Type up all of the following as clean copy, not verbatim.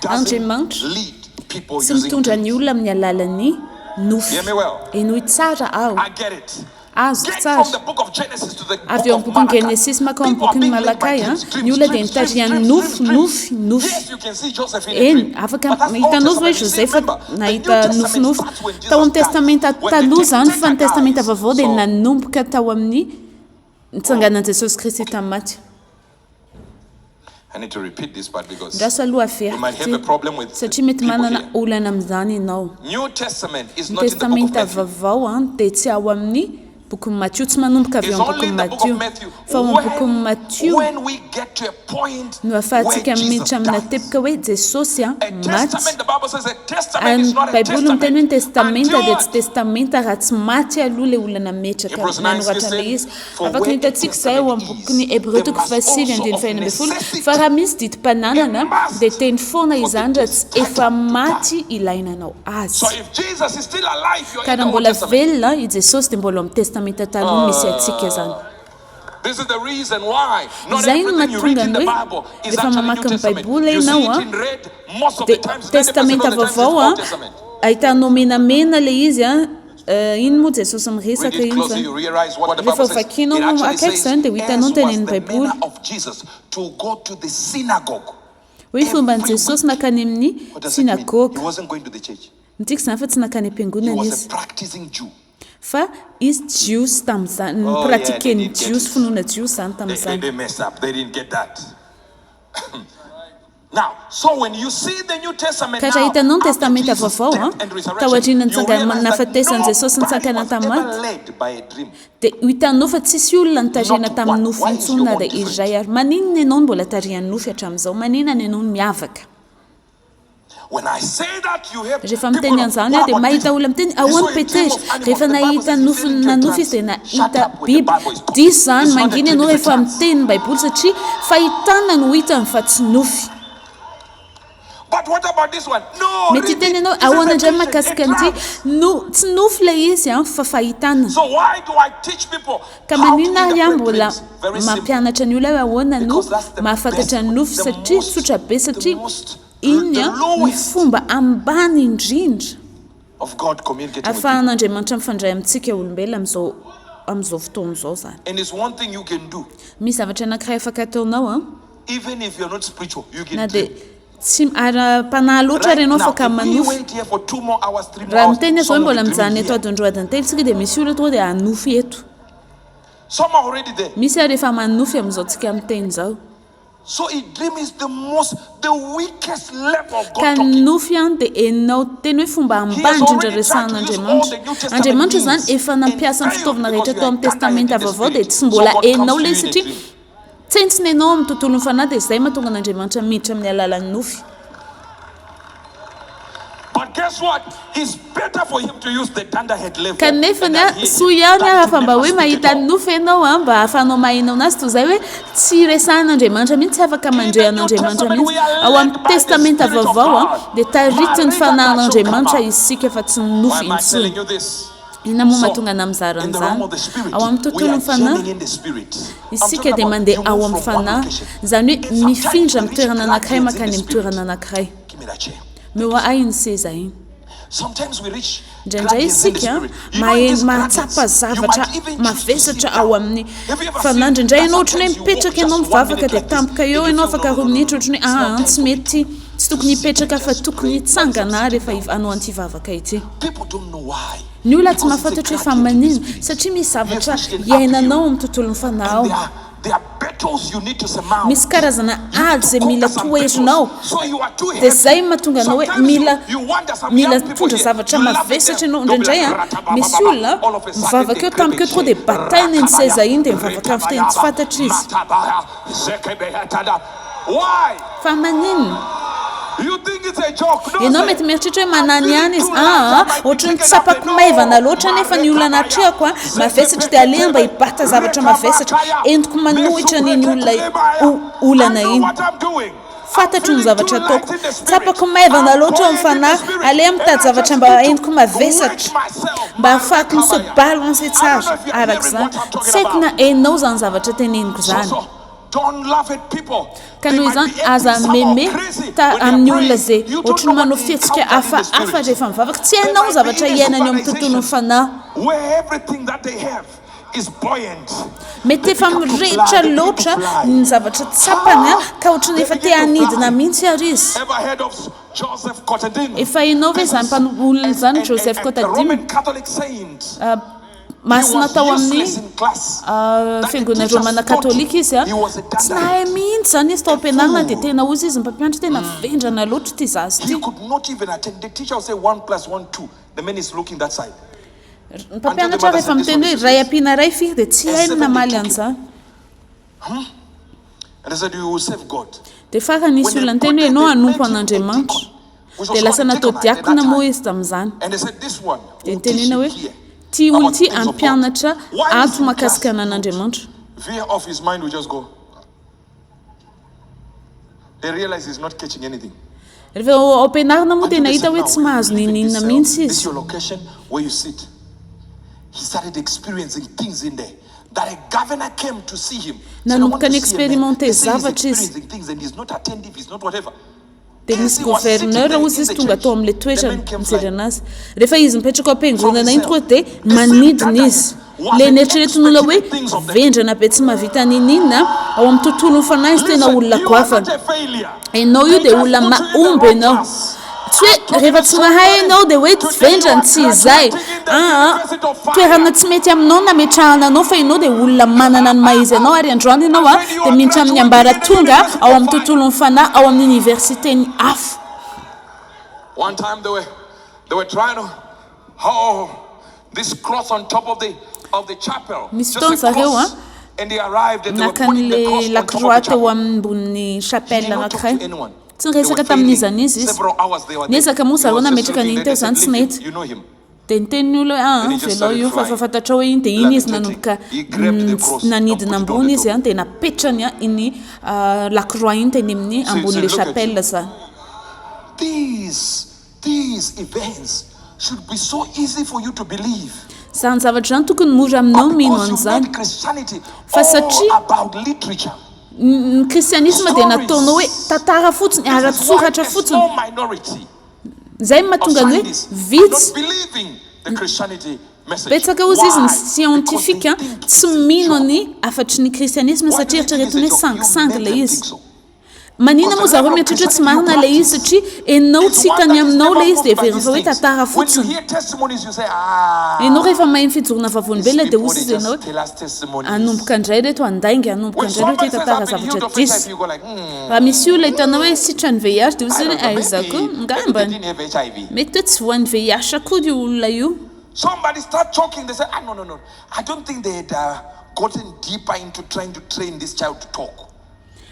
Andriamanitra tsy mitondra ny olona amin'ny alalan'ny nofy. Henoy tsara aho. Azoko tsara. Avy eo amin'ny bokin'ny Genesisy mankao amin'ny bokin'ny Malakay, ny olona dia nitarihan'ny nofy, nofy, nofy. Eny, afaka hitanao ve hoe Josefa nahita nofinofy? Tao amin'ny Testamenta Taloha izany, fa ny Testamenta Vaovao dia nanomboka tao amin'ny nitsanganan'i Jesosy Kristy tamin'ny maty. Andraso aloha averiko ity, satria mety manana olana amin'izany ianao. Ny Testamenta Vaovao dia tsy ao amin'ny bokin'i Matio, tsy manomboka avy eo amin'ny bokin'i Matio, fa ao amin'ny bokin'i Matio no ahafahantsika miditra amina teboka hoe Jesosy maty. Ary ny Baiboly miteny hoe ny Testamenta dia tsy Testamenta raha tsy maty aloha ilay olona nametraka, nanoratra an'ilay izy. Afaka ny hitantsika izay ao amin'ny bokin'ny Hebreo toko fahasivy andininy fahenina ambin'ny folo fa raha misy didim-pananana dia teny foana izany raha tsy efa maty ilay nanao azy. Ka raha mbola velona i Jesosy dia mbola ao amin'ny Testamenta Taloha misy antsika izany. Izay no mahatonga ny hoe rehefa mamaky ny Baiboly ianao dia Testamenta Vaovao ahitanao menamena ilay izy. Iny moa Jesosy miresaka iny zany. Rehefa vakianao akaiky izany dia ho hitanao ny tenenin'ny Baiboly. Hoy fomban'i Jesosy nankany amin'ny synagoga. Midika izany fa tsy nankany am-piangonana izy. Fa izy Jiosy tamin'izany, ni-pratiquer-n'ny Jiosy, finoana Jiosy izany tamin'izany. Ka raha hitanao ny Testamenta Vaovao, taorian'ny nahafatesan'i Jesosy nitsangana tamin'ny maty, dia ho hitanao fa tsisy olona nitarihana tamin'ny nofy intsony na dia iray ary. Maninona ianao no mbola tarihan'ny nofy hatramin'izao? Maninona ianao no miavaka? Rehefa miteny an'izany aho dia mahita olona miteny, ahoana Petera? Rehefa nahita nofy nanofy izy dia nahita biby. Diso izany, mangina ianao rehefa miteny ny Baiboly satria fahitana no hitany fa tsy nofy. Mety hiteny ianao, ahoana indray mahakasika an'ity? No, tsy nofy ilay izy an, fa fahitana. Ka maninona ary aho mbola mampianatra ny olona hoe ahoana no mahafantatra ny nofy? Satria tsotra be, satria iny no fomba ambany indrindra ahafahan'Andriamanitra mifandray amintsika olombelona amin'izao amin'izao fotoana izao izany. Misy zavatra anankiray afaka ataonao an, na dia tsy ara-panahy loatra ary ianao afaka manofy. Raha miteny aho izao hoe mbola mijanona eto adiny roa adiny telo isika dia misy olona tonga dia hanofy eto. Misy ary efa manofy amin'izao tsika miteny izao. Ka ny nofy an dia enao tena hoe fomba ambany indrindra resahan'Andriamanitra. Andriamanitra izany efa nampiasa ny fitaovana rehetra tao amin'ny Testamenta Vaovao dia tsy mbola enao ilay izy satria tsentsina ianao amin'ny tontolon'ny fanahy dia izay mahatonga an'Andriamanitra miditra amin'ny alalan'ny nofy. Kanefa ny ahy, soa ihany aho fa mba hoe mahita ny nofy ianao an, mba ahafahanao maheno anazy toy izay hoe tsy resahan'Andriamanitra mihitsy, tsy afaka mandre an'Andriamanitra mihitsy. Ao amin'ny Testamenta Vaovao an, dia taritin'ny fanahin'Andriamanitra isika fa tsy ny nofy intsony. Inona moa mahatonga anà mizara an'izany? Ao amin'ny tontolon'ny fanahy, isika dia mandeha ao amin'ny fanahy, izany hoe mifindra amin'ny toerana anankiray mankany amin'ny toerana anankiray. Omeo ahy iny seza iny. Indraindray isika maheno, mahatsapa zavatra mavesatra ao amin'ny fanahy. Indraindray ianao ohatran'ny hoe mipetraka ianao mivavaka dia tampoka eo ianao afaka roa minitra ohatran'ny hoe aa tsy mety ity, tsy tokony hipetraka fa tokony hitsangana aho rehefa hanao an'ity vavaka ity. Ny olona tsy mahafantatra hoe fa maninona satria misy zavatra iainanao ao amin'ny tontolon'ny fanahy ao. Misy karazana ady izay mila toherinao, dia izay no mahatonga anao hoe mila mila mitondra zavatra mavesatra ianao. Indraindray an, misy olona mivavaka eo tampoka eo tonga dia bataina iny seza iny dia mivavaka amin'ny fiteny tsy fantatra izy. Fa maninona? Ianao mety mieritreritra hoe manany ihany izy. Aa, ohatran'ny tsapako maivana loatra anefa ny olana atrehako a. Mavesatra dia aleha mba hibata zavatra mavesatra. Entiko manohitra an'iny olona olana iny. Fantatro ny zavatra ataoko. Tsapako maivana loatra ao amin'ny fanahy. Aleha mitady zavatra mba entiko mavesatra. Mba ahafahako mi-se balancer tsara. Araka izany. Tsy haiko na hainao izany zavatra teneniko izany. Ka noho izany, aza meme ta amin'ny olona izay ohatry ny manao fihetsika hafahafa rehefa mivavaka. Tsy hainao ny zavatra iainany eo amin'ny tontolon'ny fanahy. Mety efa mirehitra loatra ny zavatra tsapany ka ohatry ny efa te hanidina mihitsy ary izy. Efa hainao ve izany mpanompo olona izany, Joseph Kotadima? Masina tao amin'ny fiangonana romana katolika izy. Tsy nahay mihitsy izany izy tao am-pianarana dia tena hozy izy ny mpampianatra tena vendrana loatra ity zaza ity. Ny mpampianatra rehefa miteny hoe iray ampiana iray firy dia tsy hainy namaly an'izany. Dia farany nisy olona niteny hoe ianao hanompo an'Andriamanitra. Dia lasa natao diakona moa izy tamin'izany. Dia nitenena hoe ity olona ity hampianatra ato mahakasika an'Andriamanitra. Rehefa ao am-pianarana moa tena hita hoe tsy mahazo n'inon'inona mihitsy izy. Nanomboka ni-experimenter zavatra izy. Dia nisy gouverneur hozy izy tonga tao amin'ilay toerana nijery anazy. Rehefa izy mipetraka ao am-piangonana iny tonga dia manidina izy. Ilay neritreretin'olona hoe vendrana be tsy mahavita n'inon'inona, ao amin'ny tontolon'ny fanahy izy tena olona goavana. Ianao io dia olona mahomby ianao. Tsy hoe rehefa tsy mahay ianao dia hoe vendrana, tsy izay. Aa, toerana tsy mety aminao no nametrahana anao fa ianao dia olona manana ny maha izy anao ary androany ianao dia miditra amin'ny ambaratonga ao amin'ny tontolon'ny fanahy ao amin'ny oniversiten'ny afo. One time they were they were trying to oh this cross on top of the of the chapel. Nisy Just fotoana a zareo cross. And they arrived and they were naka putting the an'ilay cross on top of lakroa the teo chapel. ambonin'ny He chapelle did not talk anankiray. to anyone. Tsy niresaka tamin'iza n'iza izy. Niezaka moa zareo nametraka an'iny teo izany tsy nety. Dia niteny ny olona hoe aa avelao io fa efa fantatrao hoe iny dia iny izy nanomboka nanidina ambony izy dia napetrany iny lakroa iny teny amin'ny ambonin'ilay chapelle izany. Izany zavatra izany tokony mora aminao ny mino an'izany fa satria Ny kristianisma dia nataonao hoe tantara fotsiny, ara-tsoratra fotsiny. Izay no mahatonga ny hoe vitsy, betsaka hozy izy ny siantifika tsy mino ny hafatry ny kristianisma satria eritreretiny hoe sangisangy ilay izy. Maninona moa zareo mieritreritra hoe tsy marina ilay izy satria enao tsy hitany aminao ilay izy dia heveriny fa hoe tantara fotsiny. Enao rehefa maheno fijoroana vavolombelona dia hozy izy enao hoe hanomboka indray ireto handainga, hanomboka indray ireto hitantara zavatra diso. Raha misy olona hitanao hoe sitran'ny VIH dia hozy izy hoe aiza koa, angambany. Mety hoe tsy voan'ny VIH akory io olona io. Somebody start talking they say ah no no no I don't think they had gotten deeper into trying to train this child to talk.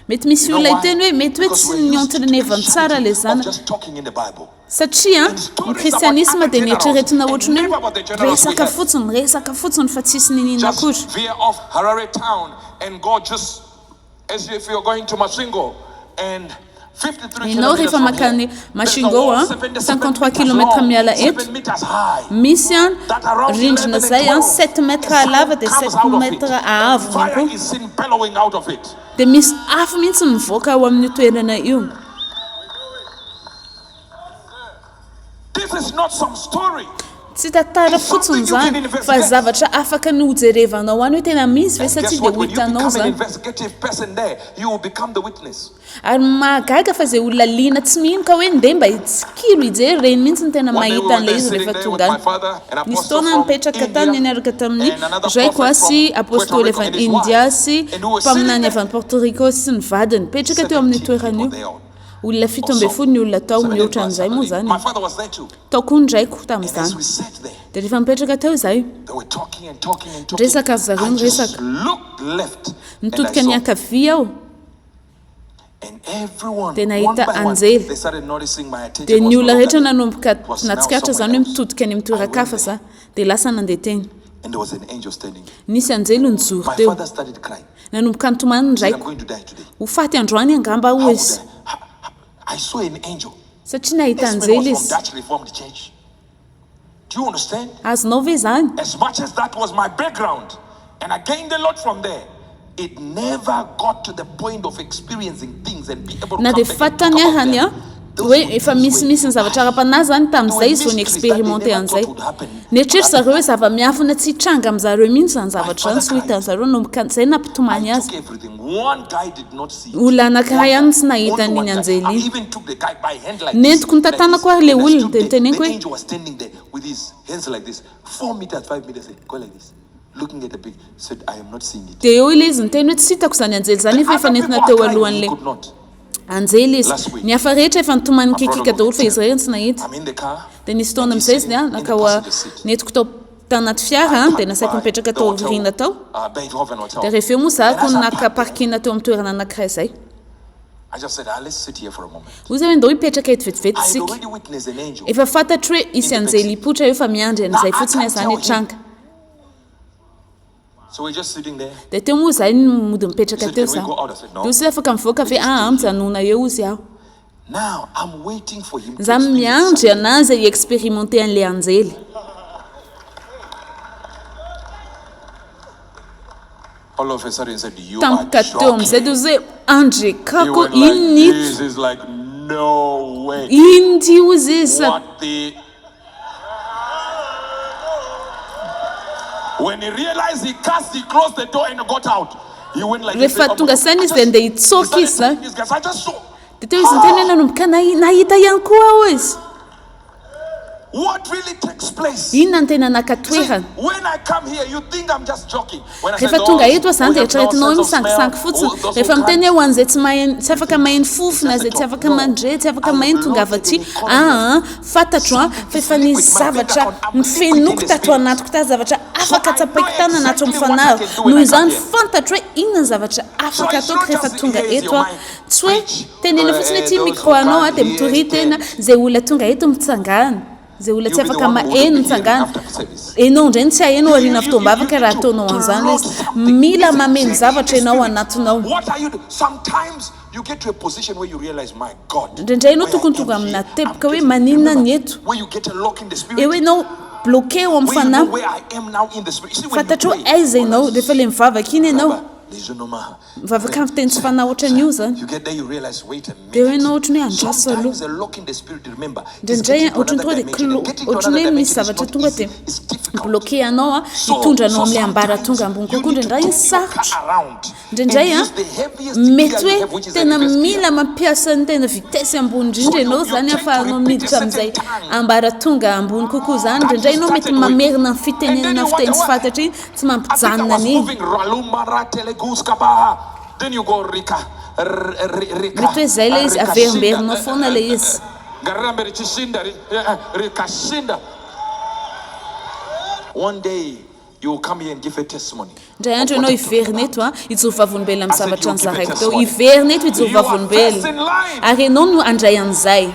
Mety misy olona hiteny hoe mety hoe tsy ni-entrainer-vany tsara ilay zanaka. Satria ny kristianisma dia neritreretina ohatran'ny hoe resaka fotsiny, resaka fotsiny fa tsisy niniana akory. Ianao rehefa mankany Masvingo, 53 kilomètres miala eto, misy rindrina izay 7 mètres halava dia 7 mètres haavony koa. Dia misy afo mihitsy mivoaka ao amin'io toerana io. Tsy tantara fotsiny izany fa zavatra afaka ny hojerevanao any hoe tena misy ve sa tsia dia ho hitanao izany. Ary mahagaga fa izay olona liana tsy mino ka hoe ndeha mba hitsikilo hijery ireny mihitsy no tena mahita an'ilay izy rehefa tonga any. Nisy fotoana aho nipetraka tany niaraka tamin'ny raiko sy apostoly avy any India sy mpaminany avy any Porto Rico sy ny vadiny. Nipetraka teo amin'io toerana io. Olona 17 ny olona tao, mihoatra an'izay moa izany e. Tao koa ny raiko tamin'izany. Dia rehefa nipetraka teo izahay, niresaka ry zareo niresaka. Nitodika niankavia aho. Dia nahita anjely. Dia ny olona rehetra nanomboka nahatsikaritra izany hoe mitodika any amin'ny toeran-kafa za. Dia lasa nandeha teny. Nisy anjely nijoro teo. Nanomboka nitomany ny raiko. Ho faty androany angamba aho hoy izy. Satria nahita anjely izy. Azonao ve izany? Na dia fantany arany an, hoe efa misimisy ny zavatra ara-panahy izany tamin'izay izy vao ni-expérimenter an'izay. Nieritreritra zareo hoe zava-miafina tsy hitranga amin'zareo mihitsy izany zavatra izany, tsy ho hitan'zareo nanomboka izay nampitomany azy. Olona anankiray ihany no tsy nahita an'iny anjely iny. Nentiko notantanako ary ilay olona, dia noteneniko hoe. Dia eo ilay izy niteny hoe tsy hitako izany anjely izany nefa efa nentina teo alohan'ilay anjely izy. Ny hafa rehetra efa nitomany nikiakiaka daholo fa izy irery no tsy nahita. Dia nisy fotoana amin'izay izy dia nankao nentiko tao tanaty fiara dia nasaiko nipetraka tao aoriana tao. Dia rehefa eo moa za koa naka parking teo amin'ny toerana anankiray izay. Hoy izy hoe ndao hipetraka eto vetivety isika. Efa fantatro hoe hisy anjely hipoitra eo fa miandry an'izay fotsiny aho izany hitranga. Dia teo moa izahay no mody mipetraka teo za. Dia hoy izy afaka mivoaka ve? Aa, mijanona eo hozy aho. Za miandry anazy hi-experimenter an'ilay anjely. Tampoka teo amin'izay dia hozy hoe Andrekako inona ito? Inona ity hozy izy? Rehefa tonga saina izy dia andeha hitsoaka izy izany. Dia teo izy niteny hoe nanomboka nahita ihany koa aho izy. Inona no tena naka toerana? Rehefa tonga eto aho izany dia eritreretinao hoe misangisangy fotsiny. Rehefa miteny hoe ho an'izay tsy mahay, tsy afaka maheno fofona, izay tsy afaka mandre, tsy afaka maheno tongava aty. Aa, fantatro an, fa efa nisy zavatra nofenoiko tato anatiko tato, zavatra afaka tsapaiko tanana ato amin'ny fanahiko. Noho izany fantatro hoe inona ny zavatra afaka ataoko rehefa tonga eto aho. Tsy hoe teneno fotsiny hoe ity micro anao a, dia mitoria tena, izay olona tonga eto mitsangana, izay olona tsy afaka maheno mitsangana, enao indray no tsy haheno aoriana fotoam-bavaka raha ataonao an'izany ilay izy, mila mameno zavatra ianao anatinao. Indraindray ianao tokony tonga amina teboka hoe maninona ny eto, eo ianao bloqué ao amin'ny fanahy, fantatrao aiza ianao rehefa ilay mivavaka iny ianao. Mivavaka amin'ny fiteny tsy fanahy ohatran'io izany. Dia hoe ianao ohatran'ny hoe andraso aloha. Indraindray ohatran'ny tonga dia clo, ohatran'ny hoe misy zavatra tonga dia mi-bloquer anao an, hitondra anao amin'ilay ambaratonga ambony kokoa. Indraindray iny sarotra. Indraindray an, mety hoe tena mila mampiasa ny tena vitesse ambony indrindra ianao izany ahafahanao miditra amin'izay ambaratonga ambony kokoa izany. Indraindray ianao mety mamerina ny fitenenana fiteny tsy fantatra iny. Tsy mampijanona ny. Mety hoe izay ilay izy, averimberinao foana ilay izy. Indray andro ianao hiverina eto an, hijoro vavolombelona amin'ny zavatra nozaraiko teo. Hiverina eto hijoro vavolombelona. Ary ianao no handray an'izay.